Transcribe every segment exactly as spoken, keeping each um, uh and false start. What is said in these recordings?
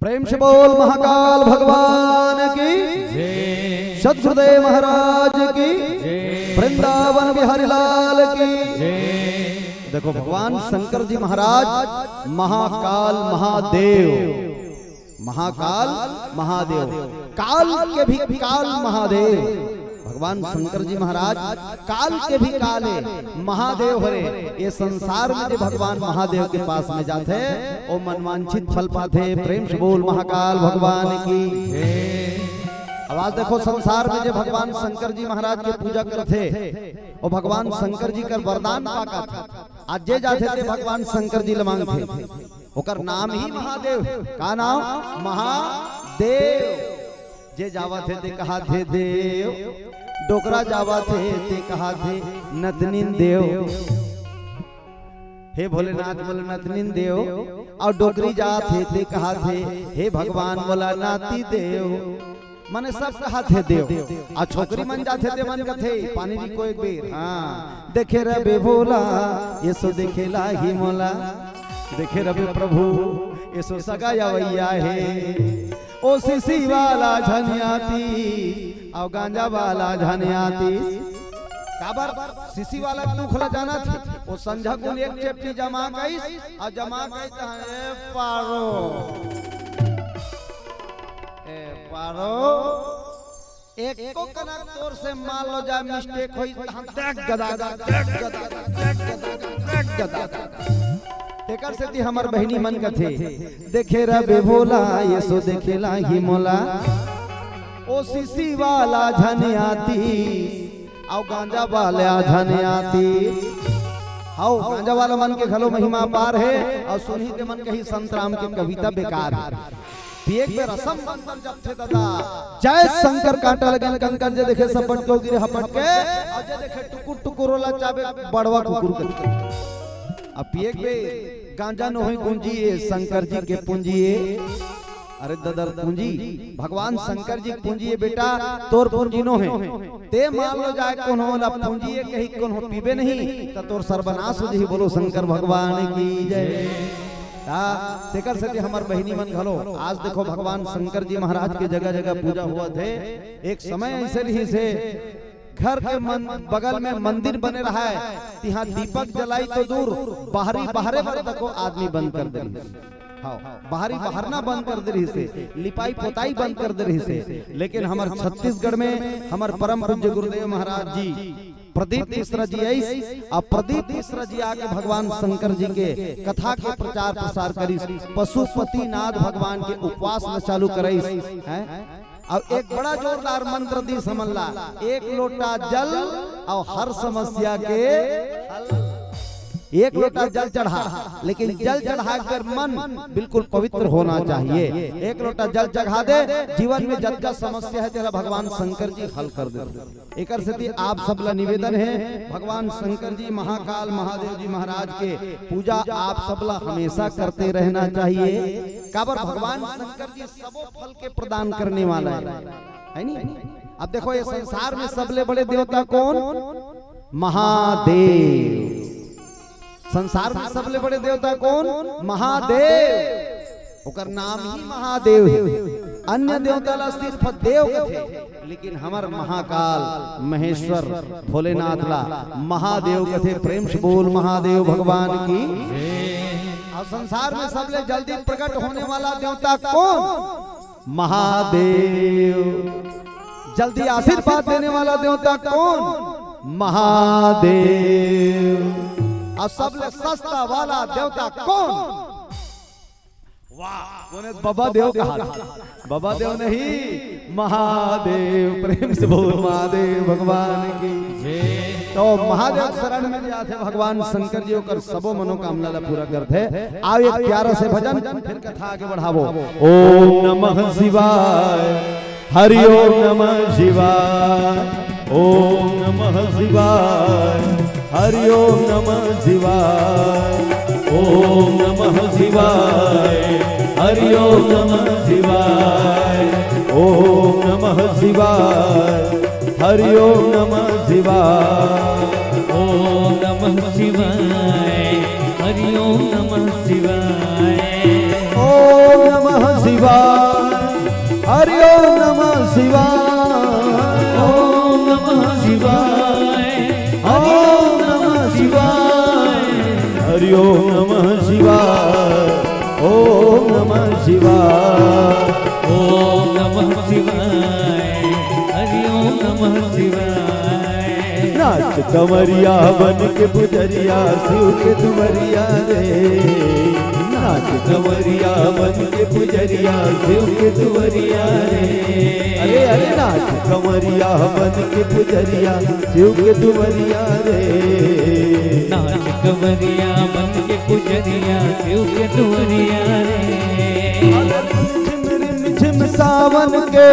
प्रेम से बोल महाकाल भगवान की, सदगुरुदेव महाराज की, वृंदावन बिहारी लाल की। देखो, भगवान शंकर जी महाराज महाकाल महादेव, महाकाल महादेव, काल के भी काल महादेव। भगवान शंकर जी महाराज काल के भी काल हे, महादेव हरे। ये संसार में जो भगवान महादेव के पास में जाथे, वो मनवांछित फल पाथे। प्रेम से बोल महाकाल भगवान की। अब आज देखो, संसार में जो भगवान शंकर जी महाराज के पूजा करथे, वो भगवान शंकर जी कर वरदान पाका था। आज जे जाथे ते भगवान शंकर जी ल मांगथे, ओकर नाम ही महादेव। का नाम? महादेव। जे जावत हे ते कहाथे देव, डोकरा जावत हे ते कहाथे नतनिन देव। हे भोलेनाथ बोले नतनिन देव, अउ डोकरी जात हे ते कहाथे, हे भगवान बोला नाती देव। माने सब कहाथे देव। अउ छोकरी मन जाथे ते मन कथे, पानी जी को एक बेर, हाँ, देखे रबे भोला, ये सो देखेला ही मोला। देखे रबे प्रभु, ये सो सगा अवइया हे। ओ सीसी वाला झन आती, अउ गांजा वाला झन आती। काबर? सीसी वाला दुख ल जानत हे। ओ संझा कुन एक चेपटी जमा कइस, अउ जमा कइस, ए पारो, ए पारो, एको कनक तोर से मान लो जा mistake होई, तहां देख गदा, देख गदा, देख गदा, देख गदा। तेकर सेती हमर बहिनी मन कथे, देखे रबे भोला, ये सो देखेला ही मोला। ओ सीसी वाला झन आती, अउ गांजा वाला झन आती। हव, गांजा वाला मन के घलो महिमा अपार हे, अउ सुनही ते मन कही संतराम के कविता बेकार हे। पिए के बेर असम बंदर जपथे दादा। जय शंकर कांटा लगेन कंकर, जे देखे सपट के गिरे हपट के, अउ जे देखे टुकुर टुकुर ओला चाबे बड़वा कुकुर के। अब पिए के बेर गांजा नोहे गुंजी ए, शंकर जी के पूंजी ए। अरे ददर पूंजी, भगवान शंकर जी के पूंजी ए बेटा, तोर पूंजी नोहे। ते मान लो जाए कोनो ला पूंजी ए कही कोनो पीबे नहीं, त तोर सर्वनाश हो जही। बोलो शंकर भगवान की जय। ता, तेकर सेती हमर बहिनी मन घलो, आज देखो भगवान शंकर जी महाराज के जगह जगह पूजा होवत हे। एक समय अइसे रहिस हे, घर के मन, बगल में मंदिर बने रहय, तिहां दीपक जलाई तो दूर, बाहरी बाहरे बर तको आदमी बंद कर दे रहिस। हाँ, बाहरी बहारना बंद कर दे रहिस हे, लिपाई पोताई बंद कर दे रहिस हे। लेकिन हमर छत्तीसगढ़ में हमर परम पूज्य गुरुदेव महाराज जी प्रदीप मिश्रा जी आइस, अउ प्रदीप मिश्रा जी आके भगवान शंकर जी के कथा के प्रचार प्रसार करिस, पशुपतिनाथ भगवान के उपवास ल चालू कराइस, हैं? अउ एक बड़ा जोरदार मंत्र दिस हमन ला, एक लोटा जल अउ हर समस्या के हल। एक लोटा जल चढ़ा, लेकिन जल चढ़ा के मन बिल्कुल पवित्र होना चाहिए। एक लोटा जल चढ़ा दे, जीवन में जतका समस्या हे तेला भगवान शंकर जी हल कर देथे। एकर सेती आप सब ला निवेदन हे, भगवान शंकर जी, महाकाल महादेव जी महाराज के पूजा आप सब ला हमेशा करते रहना चाहिए। काबर भगवान शंकर जी सबो फल के प्रदान करने वाला हे, हे नी? अब देखो, ये संसार में सबले बड़े देवता कोन? महादेव। संसार में सबले बड़े देवता कोन? महादेव। ओकर नाम ही महादेव हे। अन्य देवता ला सिर्फ देव कथे, लेकिन हमर महाकाल महेश्वर भोलेनाथ ला महादेव कथे। प्रेम से बोल महादेव भगवान की। अउ संसार में सबले जल्दी प्रकट होने वाला देवता कोन? महादेव। जल्दी आशीर्वाद देने वाला देवता कोन? महादेव। अउ सबले सस्ता वाला देवता कोन? वाह, कोने बबा देव कहा था? बबा देव नहीं, महादेव। प्रेम से बोल महादेव भगवान की। तो महादेव शरण में जाथे भगवान शंकर जी, ओकर सबो मनोकामना ला पूरा करथे। आओ एक प्यारा से भजन, फिर कथा आगे बढ़ाबो। ओम नमः शिवाय, हरि ओम नमः शिवाय, ओम नमः शिवाय, हरि ओम नमः शिवाय, ओम नमः शिवाय, हरि ओम नमः शिवाय, ओम नमः शिवाय, हरि ओम नमः शिवाय। ओम नमः शिवाय, हरि ओम नमः शिवाय। ओम नमः शिवाय, हरि ओम नमः शिवाय, ओम नमः शिवाय, ओम नमः शिवाय, हरि ओम नमः शिवाय, ओम नमः शिवाय। ओम नमः शिवाय, हरि ओम नमः शिवाय। नाच कंवरिया बन के पुजरिया शिव के दुवरिया रे। नाच कंवरिया बन के पुजरिया शिव के दुवरिया रे। अरे, अरे, नाच कंवरिया बन के पुजरिया शिव के दुवरिया रे। नाच कंवरिया बन के पुजरिया शिव के दुवरिया रे। अरे, रिम झिम रिम झिम सावन के।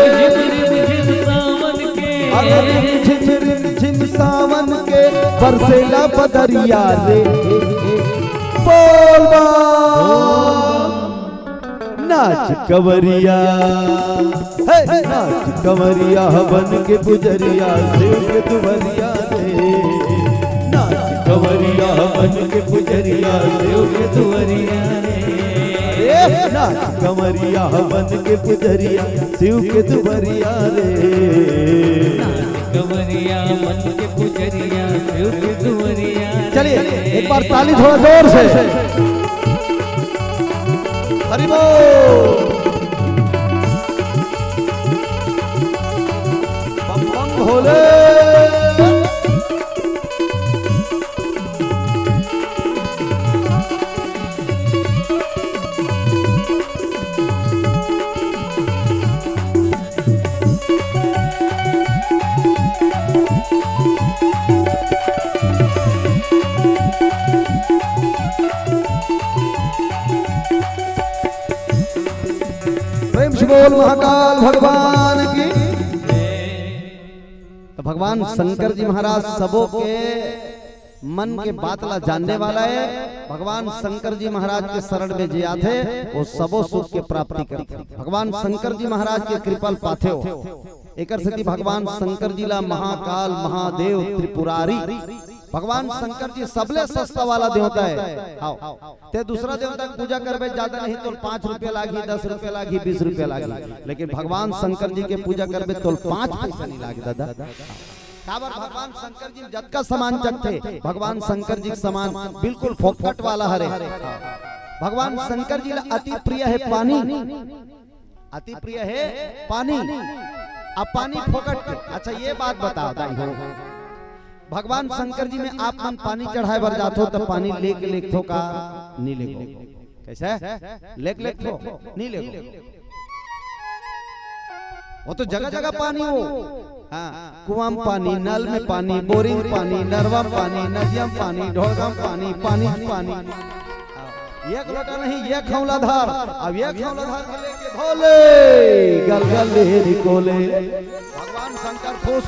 रिम झिम रिम झिम सावन के। अरे, रिम झिम रिम झिम सावन के बरसेला बदरिया रे। बोल बम। नाच कंवरिया, हे, नाच कंवरिया बन के पुजरिया शिव के दुवरिया रे। नाच कंवरिया बन के पुजरिया शिव के दुवरिया रे। अरे, नाच कंवरिया बन के पुजरिया शिव के दुवरिया रे। नाच कंवरिया बन के पुजरिया शिव के दुवरिया रे। चलिए, एक बार ताली थोड़ा जोर से। हरि बोल। बम बम भोले। प्रेम से बोल महाकाल भगवान की। तो भगवान शंकर जी महाराज सबो के मन के बात ला जानने वाला है। भगवान शंकर जी महाराज के शरण में जे आथे, वो सबो सुख के प्राप्ति करथे। भगवान शंकर जी महाराज के कृपा ल पाथे हो। एकर सेती भगवान शंकर जी ला महाकाल, महादेव, त्रिपुरारी, भगवान शंकर जी सबले सस्ता वाला देवता है। हाव, ते दूसरा देवता के पूजा करबे, ज्यादा नहीं तो पाँच रुपया लागही, दस रुपया लागही, बीस रुपया लागही, लेकिन भगवान शंकर जी के पूजा करबे तो पाँच पैसा नहीं लागे दादा। काबर भगवान शंकर जी में जतका समान चघथे, भगवान शंकर जी के समान बिल्कुल फोकट वाला हरे। भगवान शंकर जी ला अति प्रिय है पानी, अति प्रिय है पानी। अब पानी फोकट के, अच्छा ये बात बताओ दाई हो, भगवान शंकर जी में आप मन पानी चढ़ाए बर जाथो त पानी लेके लेगथो का नहीं लेगो? कैसे? लेके लेगथो? नहीं लेगो। वो तो जगह जगह पानी हो। हाँ, कुआं में पानी, नल में पानी, बोरिंग पानी, नरवा में पानी, नदिया में पानी, ढोलगा में पानी, पानी में पानी। हाँ, एक लोटा नहीं, एक खौला धर। अब एक खौला धर के लेके भोले, गल गल लेहरी कोले। भगवान शंकर खुश।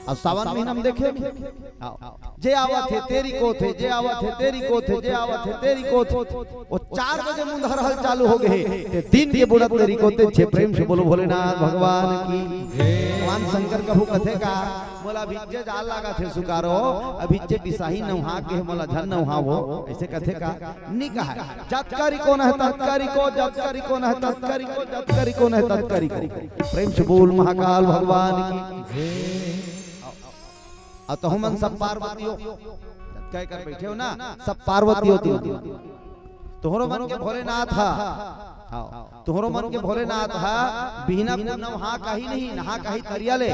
अब सावन महीना में देखे, हाँ, जे आवत हे तेरी कोथे, जे आवत हे तेरी कोथे, जे आवत हे तेरी कोथे। वो चार बजे मुंधरहल चालू हो गए, ते तीन के बुड़त तेरी कोथे छे। प्रेम से बोलो भोलेनाथ भगवान की। भगवान शंकर कभू कथे का, मोला अभिज्जे जाल लागा थे सुकारो, अभिज्जे बिसाही नौहा के मोला झन नौहा वो, ऐसे कथे का? नहीं कहा। जतकारी कौन है ततकारी को, जतकारी कौन है ततकारी को, जतकारी कौन है ततकारी को। प्रेम से बोल महाकाल भगवान की। अउ तहु मन सब पार्वती हो, जतका एकर बैठे हो ना, सब पार्वती हो तुम। तोहरो मन के भोलेनाथ हा। हाँ, तोहरो मन के भोलेनाथ हा, बिहना कुन नहा काही नहीं, नहा काही तरिया ले।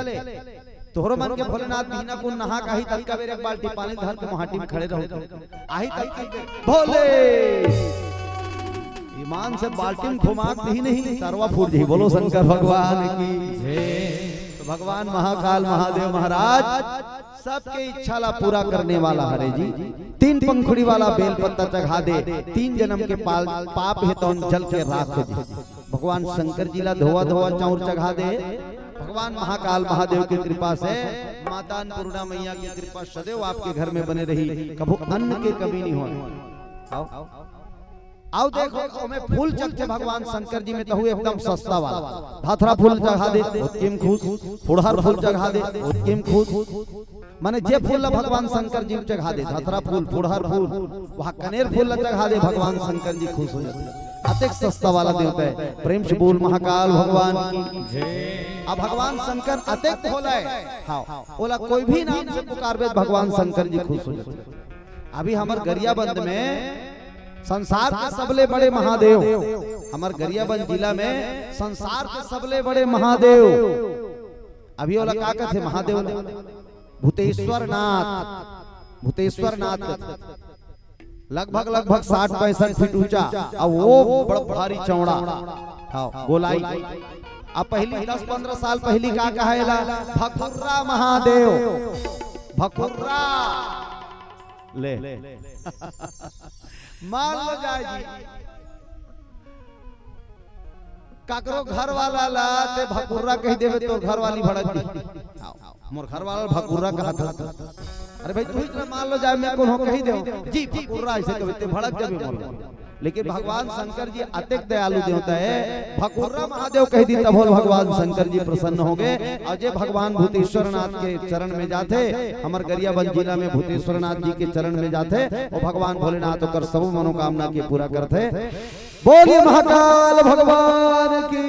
तोहरो मन के भोलेनाथ बिहना कुन नहा काही ततका बेर एक बाल्टी पानी धर के मुहाटी में खड़े रहो। आही ततका बेर, भोले! ईमान से बाल्टी में घुमा के ही नहीं, तरवा फूट जाही। बोलो शंकर भगवान की। तो भगवान महाकाल महादेव महाराज सबके इच्छा ला पूरा करने वाला हरे जी। तीन पंखुड़ी वाला बेल पत्ता चघा दे, तीन जन्म के पाल, पाप हे तौन जल के राख हो जी। भगवान शंकर जी ला धोवा धोवा चाउर चघा दे। भगवान महाकाल महादेव की कृपा से, माता अन्नपूर्णा मैया की कृपा सदैव आपके घर में बने रही, कभू अन्न के कमी नहीं होय। आओ। अउ देखो, ओमे फूल चघथे भगवान शंकर जी में, तहु एकदम सस्ता वाला। धतरा फूल चघा दे, ओतके में खुश। फुड़हर फूल चघा दे, ओतके में खुश। माने जे फूल ला भगवान शंकर जी में चघा दे, धतरा फूल, फुड़हर फूल, वहाँ कनेर फूल ला चघा दे, भगवान शंकर जी खुश हो जाथे। अतेक सस्ता वाला देवता हे। प्रेम से बोल महाकाल भगवान की। अब भगवान शंकर अतेक भोला हे। हाँ, ओला कोई भी नाम से पुकारबे त भगवान शंकर जी खुश हो जाथे। अभी हमर गरियाबंद में संसार के सबले बड़े महादेव, हमर गरियाबंद जिला में संसार के सबले बड़े महादेव, अभी ओला का कथे महादेव ला? भूतेश्वर नाथ, भूतेश्वर नाथ कथे। लगभग, लगभग साठ पैंसठ फीट ऊंचा, अउ वो बड़ भारी चौड़ा। हाँ, गोलाई। अब पहिली दस पंद्रह साल पहिली का कहे ला? भकुर्रा महादेव, भकुर्रा। ले। मान लो जाय जी, काकरो घर वाला ला ते भकुर्रा कहि देबे, तोर घर वाली भड़क दी। मोर घर वाला भकुर्रा कहत हे। अरे भाई, तुही ला मान लो जाय, मैं कोनो कहि देंव जी भकुर्रा, अइसे कहिबे ते भड़क जाबे मोर। लेकिन भगवान शंकर जी अतेक दयालु देवता हे, भकुर्रा महादेव कहि दी तभो भगवान शंकर जी प्रसन्न होगे। अउ जे भगवान भूतेश्वर नाथ के चरण में जाथे, हमर गरियाबंद जिला में भूतेश्वर नाथ जी के चरण में जाथे, वो भगवान भोलेनाथ ओकर सब मनोकामना के पूरा करथे। बोलिए महाकाल भगवान की।